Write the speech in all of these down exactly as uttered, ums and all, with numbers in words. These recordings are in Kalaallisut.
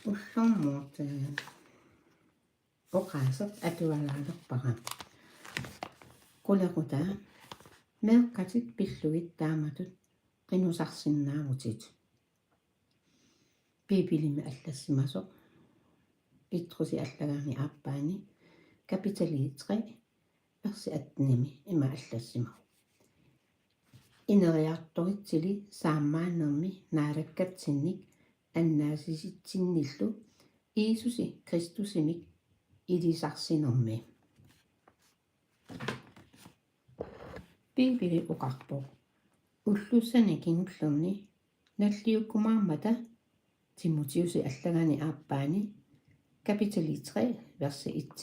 Ullormut, eh, oqaaseq atualaalerpara. Qulequtaa: Meeqqatit pillugit taamatut qinusarsinnaavutit. Biibilimi allassimasoq Petrusi allagaani aappaani kapitali tre, versi attenimi ima allassimavoq: Ineriartoritsili saammaannermi naalakatsinnik annaasisitsinnillu Jiisusi Kristusimik ilisarsinermi. Biibili oqarpoq ullussani kingullerni nalliukkumaarmata Timotiusi allagaani aappaani kapitali tre, versi et: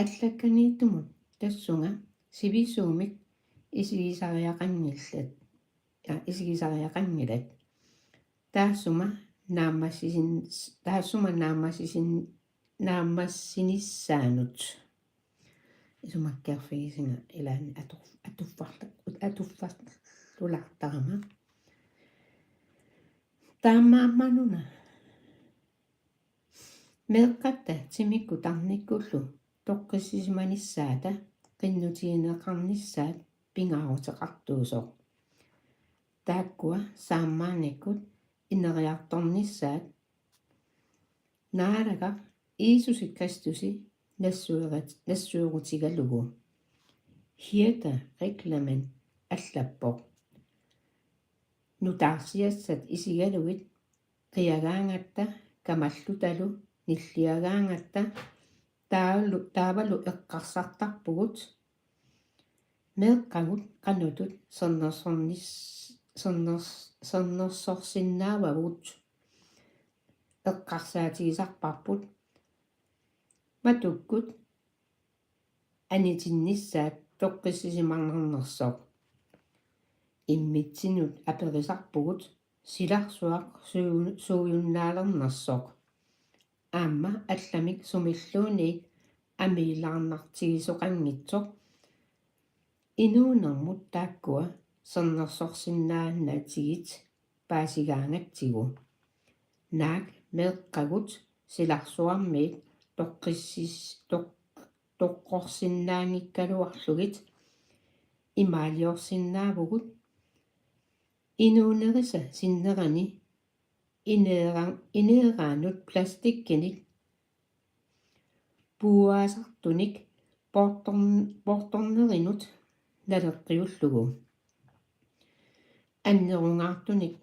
Allakkaniittumut tassunga sivisuumik isigisariaqanngillat, ja, isigisariaqanngilat. Taassuma naammassisin-, taassuma naammassisin-, naammassinissaanut. Isumaqarfigisinga ilaanni atu-, atuffarlu-, atuffarlulaartarama. Taamaammanuna meeqqatta timikkut tarnikkullu toqqissisimanissaata qinnutigineqarnissaat pingaaruteqartuusoq. Taakkua saammaannikkut ineriartornissaat Naalagaq Jiisusi Kristusi nassuerit-, nassuerutigalugu. Hirte Reklamen allappoq: Nutaarsiassat isigalugit qiagaangatta kamallutalu nilliagaangatta taavalu, taavalu eqqarsartarpugut: Meeqqagut qanoq sernersornis-, serners-, sernersorsinnaavagut? Eqqarsaatigisarparput matukkut anitinnissaat toqqissisimanarnersoq. Immitsinnut aperisarpugut silarsuaq suu-, suujunnaalernersoq. Aamma allamik sumilluunniit amiilaarnartigisoqanngitsoq inuunermut taakkua sernersorsinnaanatigit paasigaangatsigu. Naak meeqqagut silarsuarmiit toqqissis-, toq-, toqqorsinnaanngikkaluarlugit imaaliorsinnaavugut inuunerisa sinnerani ineera-, ineeraanut plastikkinik puuaasartunik poortorn-, poortornerinut naleqqiullugu. Annerungaartunik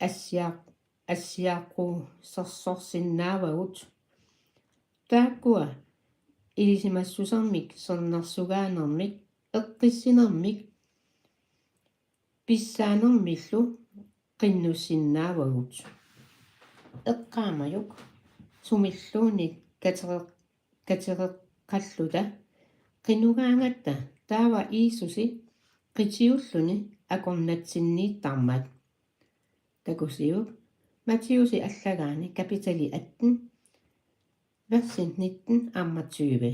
assiaq-, assiaqqusersorsinnaavagut. Taakkua ilisimassusermik sernersugaanermik eqqissinermik pissaanermillu qinnussinnaavagut. Eqqaamajuk sumilluunniit katereq-, katereqqalluta qinugaangatta taava Jiisusi qitiulluni akornatsinniittarmat. Takusiuk Matthæusi allagaani kapitali atten, versi nitten aamma tyve.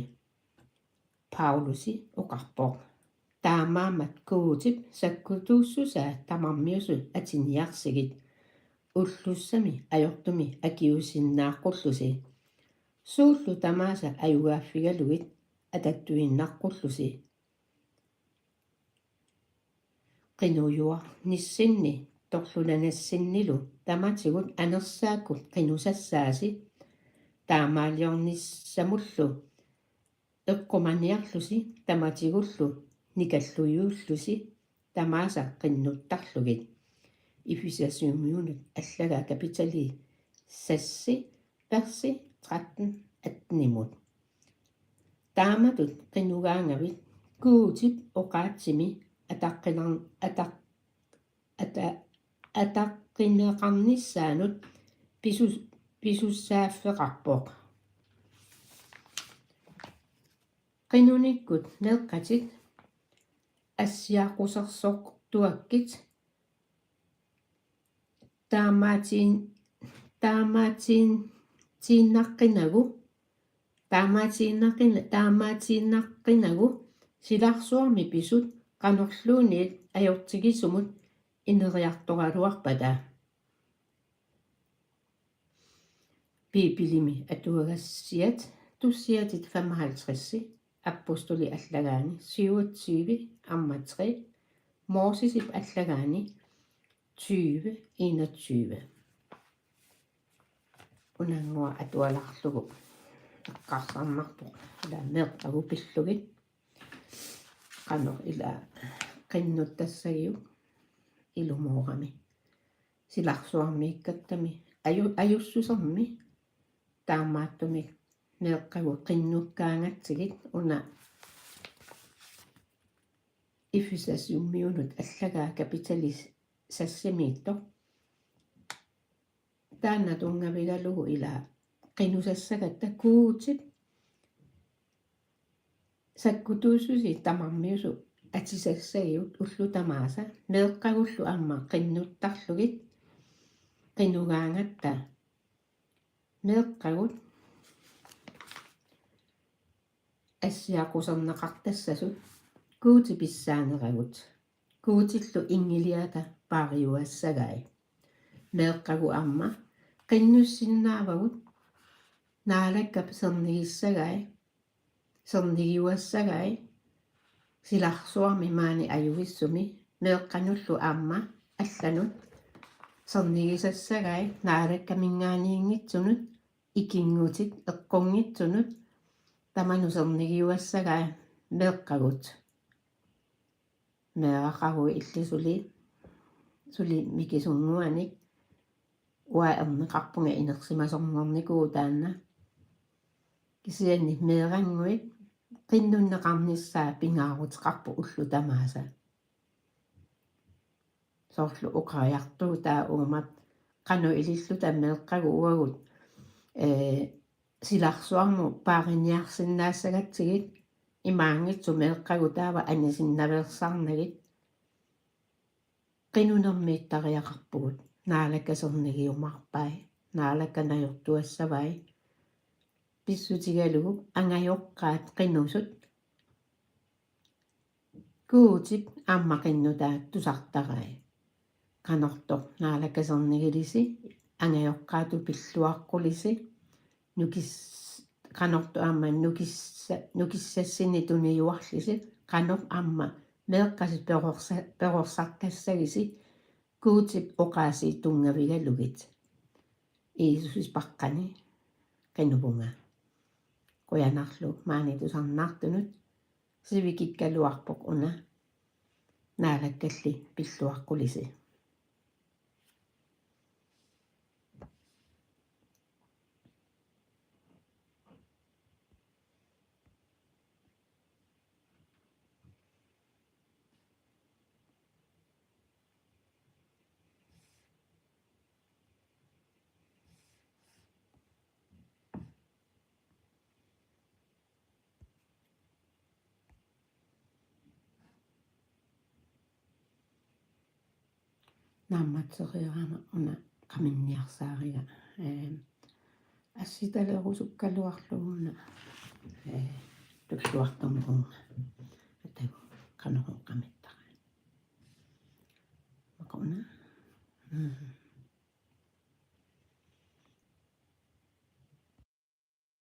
Paulusi oqarpoq: Taamaammat Guutip sakkutuussusaa tamarmiusut atiniarsigit, ullussami ajortumi akiuussinnaaqqullusi. Suullu tamaasa ajugaaffigalugit atattuinnaqqullusi. Qinujuarnissinni torlunanassinnilu tamatigut anersaakkut qinusassaasi, taamaaliornissamullu eqqumaniarlusi tamatigullu nikallujuullusi tamaasa qinnuttarlugit. Efesersumiunut allagaa kapitali seks, versi tretten attenimut. Taamatut qinugaangavit Guutip oqaatsimi ataqqinar-, ataq-, ata-, ataqqineqarnissaanut pisus-, pisussaaffeqarpoq. Qinunikkut meeqqatit assiaqqusersortuakkit taamaatiin-, taamaatiin-, tiinnaqqinagu, taamaatiinnaqqina-, taamaatiinnaqqinagu silarsuarmi pisut qanorluunniit ajortigisumut ineriartoraluarpata. Biibilimi atuagassiat tussiatit femoghalvtreds, Apostlip allagaani syvogtyve aamma tre, Mosesip allagaani tyve enogtyve. Unannguaq atualarlugu eqqarsarnarpoq ila meeqqagut pillugit. Qanoq ila qinnuttassagiuk ilumoorami. Silarsuarmiikkattami aju-, ajussusermi taamaattumik meeqqagut qinnukkaangatsigit una Efesasiummiunut allagaa kapitali seksimiittoq. Taanna tunngavigalugu ila qinusassagatta Guutip sakkutuussusia tamarmiusut atisassagigut ullut tamaasa meeqqagullu aamma qinnuttarlugit qinugaangatta meeqqagut assiaquserneqartassasut Guuti pissaaneragut. Guutillu inngiliata paariuassagai. Meeqqagut aamma qinnussinnaavagut Naalakkap sernigissagai, sernigiuassagai, silarsuarmi maani ajuvissumi, meeqqanullu aamma allanut sernigisassagai, Naalakkaminngaanniinngitsunut, ikinngutit eqqunngitsunut, tamanut sernigiuassagai meeqqagut. Meeraqaruit illit suli, suli mikisunnguanik, uanga erneqarpunga inersimasornikuuvoq taanna. Kisianni meerannguit qinnunneqarnissaa pingaaruteqarpoq ullut tamaasa. Soorlu oqariartuutaa uuma qanoq ililluta meeqqagut uagut, ee, silarsuarmut paariniarsinnaassagatsigit imaanngitsoq meeqqagut taava anisinnaveersaarnagit. Qinunermiittariaqarpugut, Naalakka sernigiumaarpai, Naalakka najortuassavai, pissutigalugu angajoqqaat qinusut Guutip aamma qinnutaa tusartarai. Qanortoq Naalakka sernigilisi, angajoqqaatut pilluaqqulisi, nukis-, qanortoq aamma nukissa-, nukissassinni tuniuarlisi, qanoq aamma meeqqasi perorsa-, perorsartassagisi Guutip oqaasii tunngavigalugit. Jiisusi paqqani qinuvunga. Qujanarlu maani tusarnaartunut, sivikikkaluarpoq una, Naalakkalli pilluaqqulisi. Naammatsereerama una qaminniarsaariga. Ehm, assitaleerusukkaluarlugu una, eh, tulluartumik uunga. Atagu qanoq oqamittara. Maqa una. Mm.